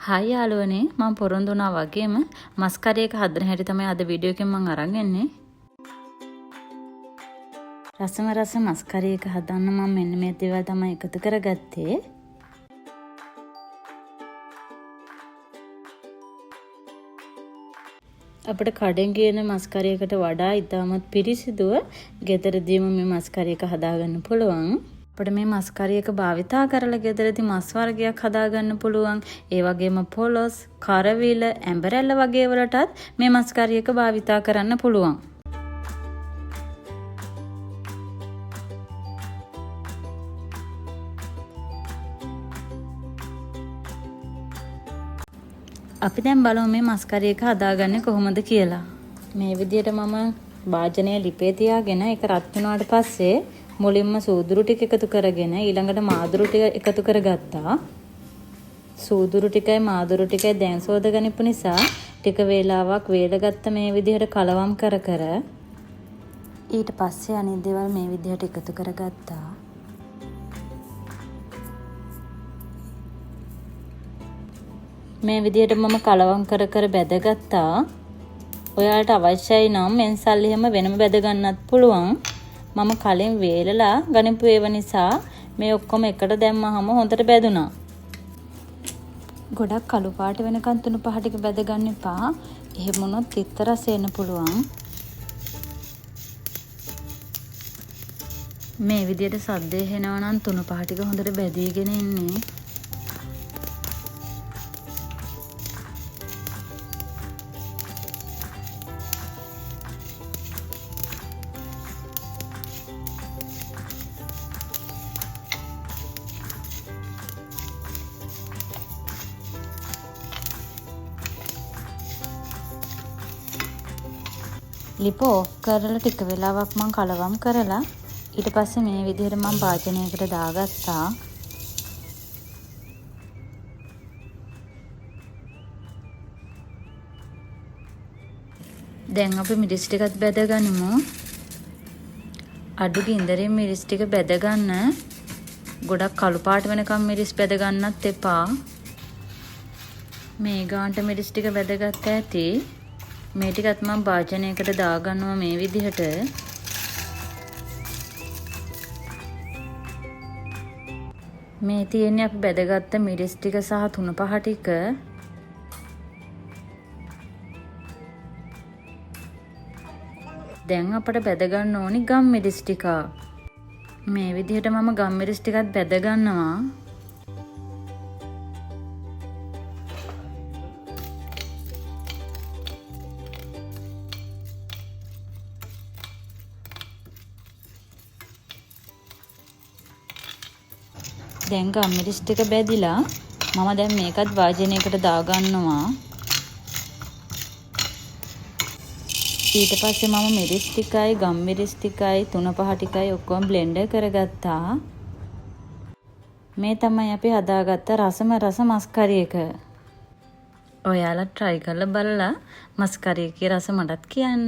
Hi යාළුවනේ, මම පොරොන්දු වුණා වගේම මස් කරි එක හදන හැටි තමයි අද වීඩියෝ එකෙන් මම අරන් එන්නේ. රසම රස මස් කරි එක හදන්න මම මෙන්න මේ දේවල් තමයි එකතු කරගත්තේ. අපිට කඩෙන් කියන මස් කරි එකට වඩා ඉතාමත් පිරිසිදුව ගෙදරදීම මේ මස් කරි එක හදාගන්න පුළුවන්. අපිට මේ මස් කරි එක භාවිතා කරලා ගෙදරදී මස් වර්ගයක් හදාගන්න පුළුවන්. ඒ වගේම පොළොස්, කරවිල, ඇඹරැල්ල වගේ වලටත් මේ මස් කරි එක භාවිතා කරන්න පුළුවන්. අපි දැන් බලමු මේ මස් කරි එක හදාගන්නේ කොහොමද කියලා. මේ විදිහට මම භාජනය ලිපේ තියාගෙන ඒක රත් වුණාට පස්සේ මුලින්ම සූදුරු ටික එකතු කරගෙන ඊළඟට මාදුරු ටික එකතු කරගත්තා. සූදුරු ටිකයි මාදුරු ටිකයි දැන් සෝදගනිපු නිසා ටික වේලාවක් වේලගත්ත මේ විදිහට කලවම් කර කර ඊට පස්සේ අනිත් දේවල් මේ විදිහට එකතු කරගත්තා. මේ විදිහට මම කලවම් කර කර බැදගත්තා. ඔයාලට අවශ්‍යයි නම් මෙන්සල් එහෙම වෙනම බැද ගන්නත් පුළුවන්. මම කලින් වේලලා ගනිපු ඒව නිසා මේ ඔක්කොම එකට දැම්මහම හොඳට බැදුනා. ගොඩක් කළු පාට වෙනකන් තුන පහ ටික බැද ගන්න එපා. එහෙම වුණොත් තිත්ත රස එන්න පුළුවන්. මේ විදිහට සද්ද ඇහෙනවා නම් තුන පහ ටික හොඳට බැදීගෙන ඉන්නේ. ලිප ඕෆ් කරලා ටික වෙලාවක් මං කලවම් කරලා ඊට පස්සේ මේ විදිහට මං භාජනයකට දාගත්තා. දැන් අපි මිරිස් ටිකත් බැදගනිමු. අඩු ගින්දරින් මිරිස් ටික බැදගන්න. ගොඩක් කළු පාට වෙනකම් මිරිස් බැදගන්නත් එපා. මේ ගානට මිරිස් ටික බැදගත්ත ඇති. මේ ටිකත් මම භාජනයකට දාගන්නවා මේ විදිහට. මේ තියෙන්නේ අපි බැදගත්ත මිරිස් ටික සහ තුන පහ ටික. දැන් අපට බැදගන්න ඕනි ගම් මිරිස් ටික. මේ විදිහට මම ගම් මිරිස් ටිකත් බැදගන්නවා. දැන් ගම් මිරිස් ටික බැදිලා මම දැන් මේකත් භාජනයකට දාගන්නවා. ඊට පස්සේ මම මිරිස් ටිකයි ගම් මිරිස් ටිකයි තුන පහ ටිකයි ඔක්කොම බ්ලෙන්ඩර් කරගත්තා. මේ තමයි අපි හදාගත්ත රසම රස මස් කරි එක. ඔයාලා try කරලා බලලා මස් කරි එකේ රස මටත් කියන්න.